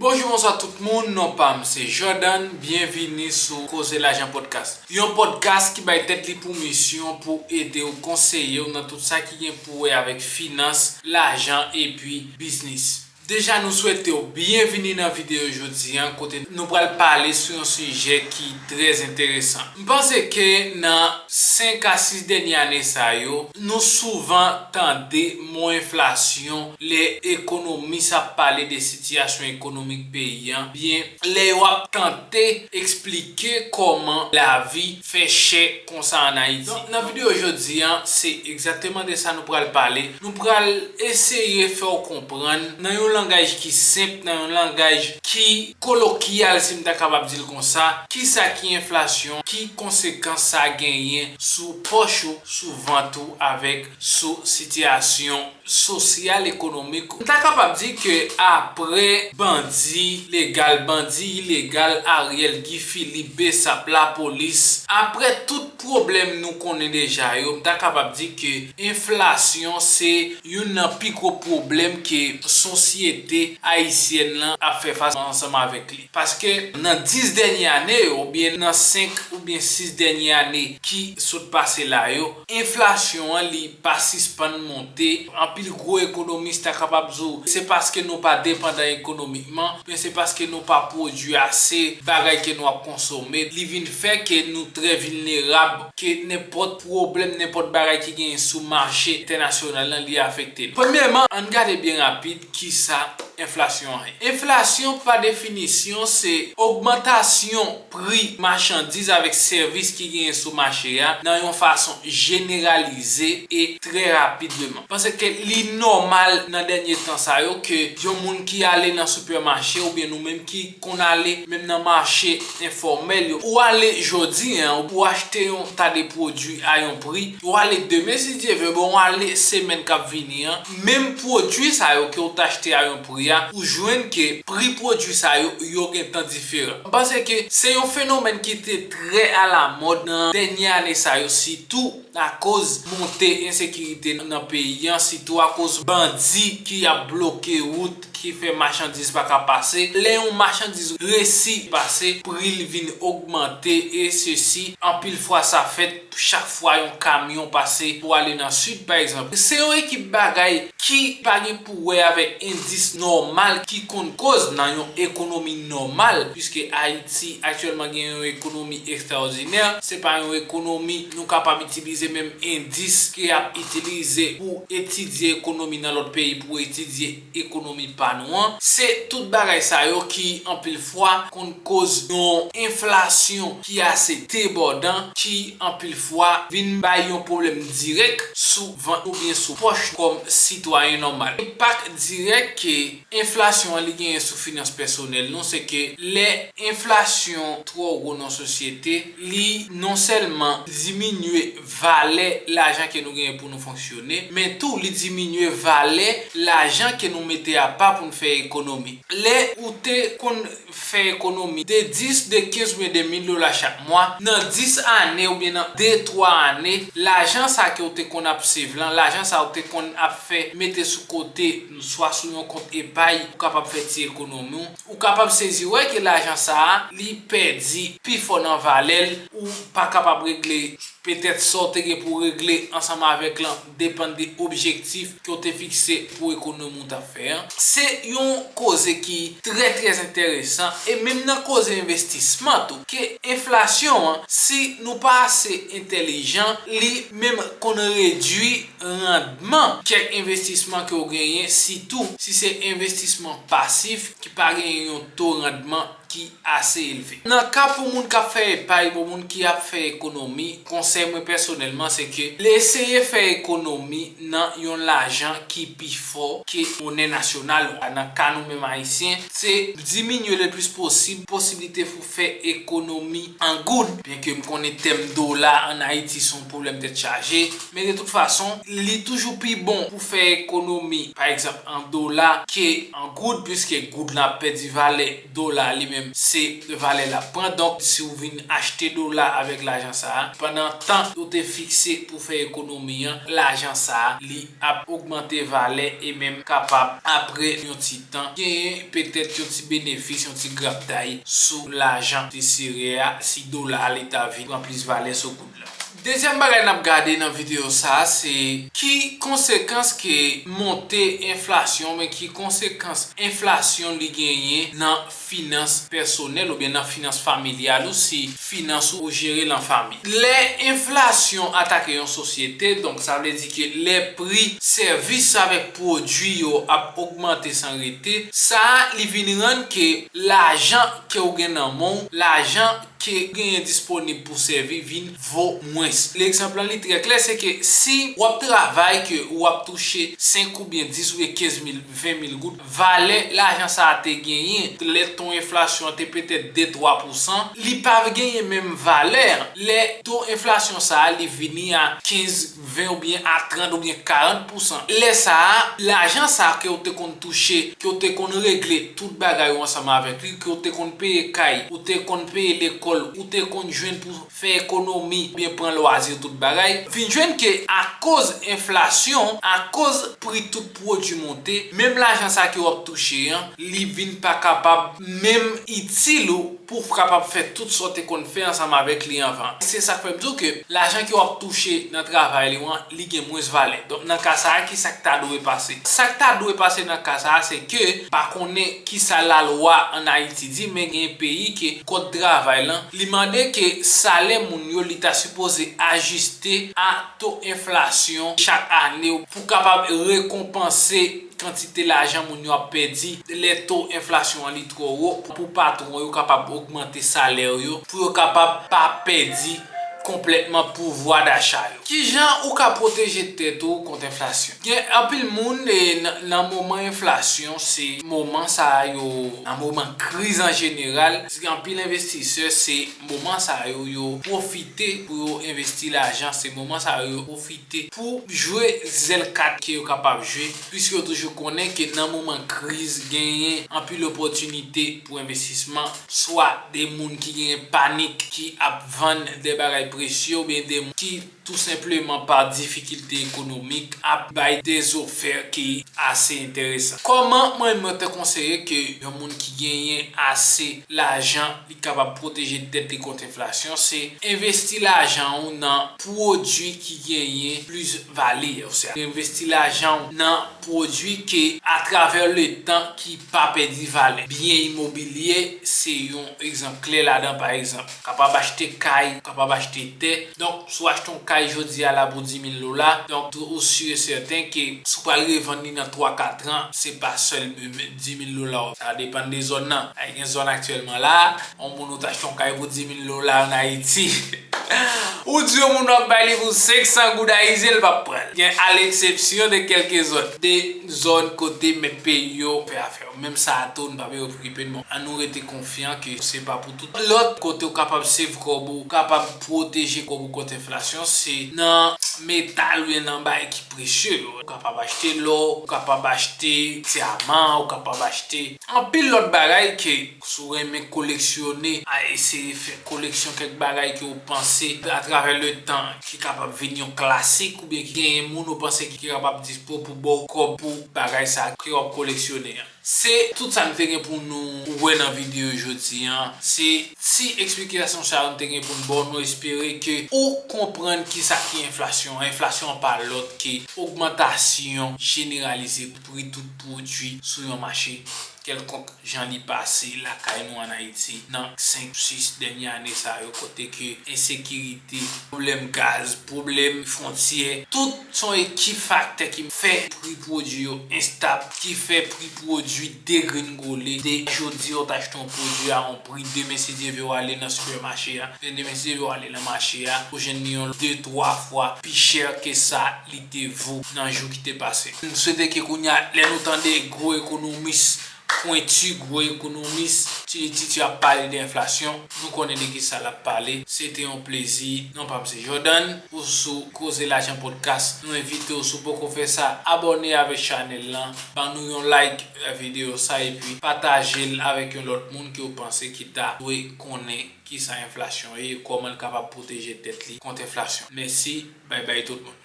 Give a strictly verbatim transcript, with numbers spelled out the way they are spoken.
Bonjou, bonswa tout moun, non pa m se Jordan, byenvini sou Koze Lajan Podcast. Yon podcast ki bay tèt li pou misyon pou ede w, konseye w nan tout sa ki gen pou wè avèk finans, lajan epi biznis. Deja nou swete w byenvini nan videyo jodi a, kote nou pral pale sou yon sijè ki trè enteresan. M panse ke nan senk a sis dènye ane sa yo, nou souvan tande mo enflasyon lè ekonomis ap pale de sitiyasyon ekonomik peyi a, byen lè yo ap tante eksplike kòman lavi fè chè konsa ann Ayiti. Donk, nan videyo jodi a, se egzakteman de sa nou pral pale. Nou pral eseye fè w konprann nan yon langaj ki senp, nan yon langaj ki kolokyal, si m ta kapab di l konsa, kisa ki enflasyon, ki konsekans sa genyen sou pòch ou, sou vant ou, avèk sou sitiyasyon sosyal, ekonomik ou. M ta kapab di ke apre bandi legal, bandi ilegal, Ariel, Guy Philippe, Bsap, lapolis, apre tout pwoblèm nou konnen deja yo, m ta kapab di ke enflasyon se youn nan pi gwo pwoblèm ke sosyete ayisyèn lan ap fè fas ansanm avèk li. Paske nan dis dènye ane yo, oubyen nan senk oubyen sis dènye ane ki sot pase la yo, enflasyon an li pa sispann monte. Anpil gwo ekonomis ta kapab di w, se paske nou pa depandan ekonomikman, men se paske nou pa pwodui ase bagay ke nou ap konsome. Li vin fè ke nou trè vilnerab, ke nenpòt pwoblèm, nenpòt bagay ki genyen sou mache entènasyonal lan, li afekte nou. Premyèman, ann gade byen rapid kisa enflasyon an ye. Enflasyon, pa definisyon, se ogmantasyon pri machandiz avèk sèvis ki genyen sou mache a nan yon fason jeneralize e trè rapidman. Paske li nòmal nan dènye tan sa yo ke yon moun ki ale nan sipèmache oubyen nou menm ki konn ale menm nan mache enfòmèl yo, ou ale jodi a, ou achte yon ta de pwodui a yon pri, ou ale demen si Dye vle, bon, ou ale semèn k ap vini an, menm pwodui sa yo ke ou t achte a yon pri a, ou jwenn ke pri pwodui sa yo, yo gentan diferan. M panse ke se yon fenomèn ki te trè alamòd nan dènye ane sa yo, sitou akoz monte ensekirite nan peyi an, sitou akoz bandi ki ap bloke wout, ki fè machandiz pa ka pase. Lè yon machandiz resi pase, pri l vin ogmante, e sesi, anpil fwa sa fèt chak fwa yon kamyon pase pou ale nan sid, pa egzanp. Se yon ekip bagay ki pa gen pou wè avèk endis nòmal ki konn koz nan yon ekonomi nòmal, piske Ayiti aktyèlman gen yon ekonomi ekstraòdinè. Se pa yon ekonomi nou kapab itilize menm endis ke y ap itilize pou etidye ekonomi nan lòt peyi, pou etidye ekonomi pa nou an. Se tout bagay sa yo ki anpil fwa konn koz yon enflasyon ki ase debòdan, ki anpil fwa vin bay yon pwoblèm dirèk sou vant oubyen sou pòch kòm sitwayen nòmal. Enpak dirèk ke enflasyon an li genyen sou finans pèsonèl nou, se ke lè enflasyon twò wo nan sosyete, li non sèlman diminye valè lajan ke nou genyen pou nou fonksyone, men tou li diminye valè lajan ke nou mete apa pou n fè ekonomi. Lè ou te konn fè ekonomi de dis, de kenz oubyen de mil dola chak mwa, nan dis ane oubyen nan de, twa ane, lajan sa ke w te konn ap save lan, lajan sa w te konn ap fè mete sou kote, swa sou yon kont epay, ou kapab fè ti ekonomi w, ou kapab sezi wè ke lajan sa a, li pèdi pifò nan valè l, ou pa kapab regle petèt sa w te gen pou w regle ansanm avèk lan, depann de objektif ke w te fikse pou ekonomi w t ap fè an. Se yon koze ki trè, trè enteresan, e menm nan koze envestisman tou, ke enflasyon an, si nou pa ase entèlijan, li menm konn redui randman kèk envestisman ke w genyen, sitou si se envestisman pasif ki pa genyen yon to randman ki ase elve. Nan ka pou moun k ap fè epay, pou moun ki ap fè ekonomi, konsèy mwen pèsonèlman, se ke l eseye fè ekonomi nan yon lajan ki pi fò ke monè nasyonal ou a. Nan ka nou menm Ayisyen, se diminye le plis posib posiblite pou fè ekonomi an goud, byenke m konnen tèm dola ann Ayiti se yon pwoblèm tèt chaje, men de tout fason, li toujou pi bon pou fè ekonomi, pa egzanp, an dola ke an goud, piske goud la ap pèdi valè, dola li menm se valè l ap pran. Donk, si w vin achte dola avèk lajan sa a, pandan tan ou te fikse pou fè ekonomi an, lajan sa a, li ap ogmante valè e menm kapab, apre yon ti tan, genyen petèt yon ti benefis, yon ti grapday sou lajan te sere a, si dola a li ta vin pran plis valè sou kout la. Dezyèm bagay n ap gade nan videyo sa a, se ki konsekans ke monte enflasyon, men ki konsekans enflasyon li genyen nan finans pèsonèl oubyen nan finans familyal ou, si finans ou jere nan fanmi. Lè enflasyon atake yon sosyete, donk sa vle di ke lè pri sèvis avèk pwodui yo ap ogmante san rete, sa a li vin rann ke lajan ke w gen nan men w, lajan ke genyen disponib pou sèvi vin vo mwens. Egzanp lan li trè klè, se ke si w ap travay ke w ap touche senk oubyen dis oubyen kenz mil, ven mil goud, valè lajan sa a te genyen lè to enflasyon an te petèt de twa pousan, li pa genyen menm valè lè to enflasyon sa a li vini a kenz, ven oubyen a trant oubyen karant pousan. Lè sa a, lajan sa a ke w te konn touche, ke w te konn regle tout bagay ou ansanm avèk li, ke w te konn peye kay, ou te konn peye lekòl, ou te konn jwenn pou fè ekonomi, oubyen pran lwazi tout bagay, vin jwenn ke akoz enflasyon, akoz pri tout pwodui monte, menm lajan sa ke w ap touche an, li vin pa kapab menm itil ou pou w kapab fè tout sa w te konn fè ansanm avèk li anvan. Se sa k fè m di w ke lajan ke w ap touche nan travay li an, li gen mwens valè. Donk, nan ka sa a, ki sa k ta dwe pase? Sa k ta dwe pase nan ka sa a, se ke, pa konnen ki sa lalwa ann Ayiti di, men gen peyi ke kòd travay lan, li mande ke salè moun yo, li ta sipoze ajiste a to enflasyon chak ane pou kapab rekonpanse kantite lajan moun yo ap pèdi lè to enflasyon an li twò wo, pou patwon yo kapab ogmante salè yo, pou yo kapab pa pèdi konplètman pouvwa dacha yo. Kijan ou ka pwoteje tèt ou kont enflasyon? Gen anpil moun, e, nan, nan moman enflasyon, se moman sa a yo, nan moman kriz an jeneral, gen anpil envestisè, se moman sa a yo, yo pwofite pou yo envesti lajan, se moman sa a yo, yo pwofite pou jwe zèl kat ke yo kapab jwe, piske yo toujou konnen ke nan moman kriz, genyen anpil opòtinite pou envestisman, swa de moun ki genyen panik, ki ap vann de bagay presye, oubyen de moun ki tou senpleman pa difikilte ekonomik ap bay de zofè ki ase enteresan. Kòman mwen menm mwen te konseye ke yon moun ki genyen ase lajan, li kapab pwoteje tèt li kont enflasyon, se envesti lajan ou nan pwodui ki genyen plis valè. Ou se envesti lajan ou nan pwodui ke atravè letan ki pa pèdi valè. Byen imobilye se yon egzanp klè ladan, pa egzanp. Kapab achte kay, kapab achte tè. Donk, si w achte yon kay jodi a la pou di mil dola, donk, ou si e sèten ke si w pral revann li nan twa kat an, se pa sèl di mil dola w ap. Sa depann de zòn nan. Ay, gen zòn aktyèlman la, yon moun ou t achte yon kay pou di mil dola ann Ayiti. Ou di yon moun w ap bay li pou senk san goud ayisyen, l p ap pran l. Gen, à l'exception de quelques zones, de zòn kote mèt peyi yo fè afè yo. Menm sa a tou, nou pa bezwen okipe n. Bon, ann nou rete konfyan ke se pa pou tout. Lòt kote ou kapab save kòb ou, ou kapab pwoteje kòb ou kont enflasyon, se nan metal oubyen nan bagay ki presye yo. Ou kapab achte lò, ou kapab achte dyaman, ou kapab achte anpil lòt bagay ke si w renmen koleksyone, a eseye fè koleksyon kèk bagay ke w panse atravè letan ki kapab vin yon klasik oubyen ki genyen moun ou panse ki kapab dispo pou ba w kòb pou bagay sa ke w ap koleksyone an. Se tout sa n te gen pou nou wè nan videyo jodi an. Se ti eksplikasyon sa yo n te gen pou n ba w. Nou espere ke ou konprann kisa ki enflasyon. Enflasyon an pa lòt ke ogmantasyon jeneralize pri tout pwodui sou yon mache kèlkonk, jan li pase lakay nou ann Ayiti nan senk, sis dènye ane sa yo, kote ke ensekirite, pwoblèm gaz, pwoblèm fwontyè, tout se yon ekip faktè ki fè pri pwodui yo enstab, ki fè pri pwodui degringole. De jodi a, ou t achte yon pwodui a yon pri, demen, si Dye vle, w ale nan sipèmache a, demen, si Dye vle, w ale nan mache a, ou jwenn li yon de, twa fwa pi chè ke sa li te vo nan jou ki te pase. M swete ke kounye a, lè nou tande gwo ekonomis, pwenti, gwo ekonomis, Tchili Titi ap pale de enflasyon. Nou konnen de ki sa l ap pale. Se te yon plezi. Non pa m se Jordan. Ou sou Koze Lajan Podcast. Nou envite w, si w poko fè sa, abòne avèk chanèl lan. Ban nou yon like, eh, videyo sa, epi pataje l avèk yon lòt moun ke w panse ki ta dwe konnen ki sa enflasyon ye, kòman l kapab pwoteje tèt li kont enflasyon. Mèsi, bay bay tout moun.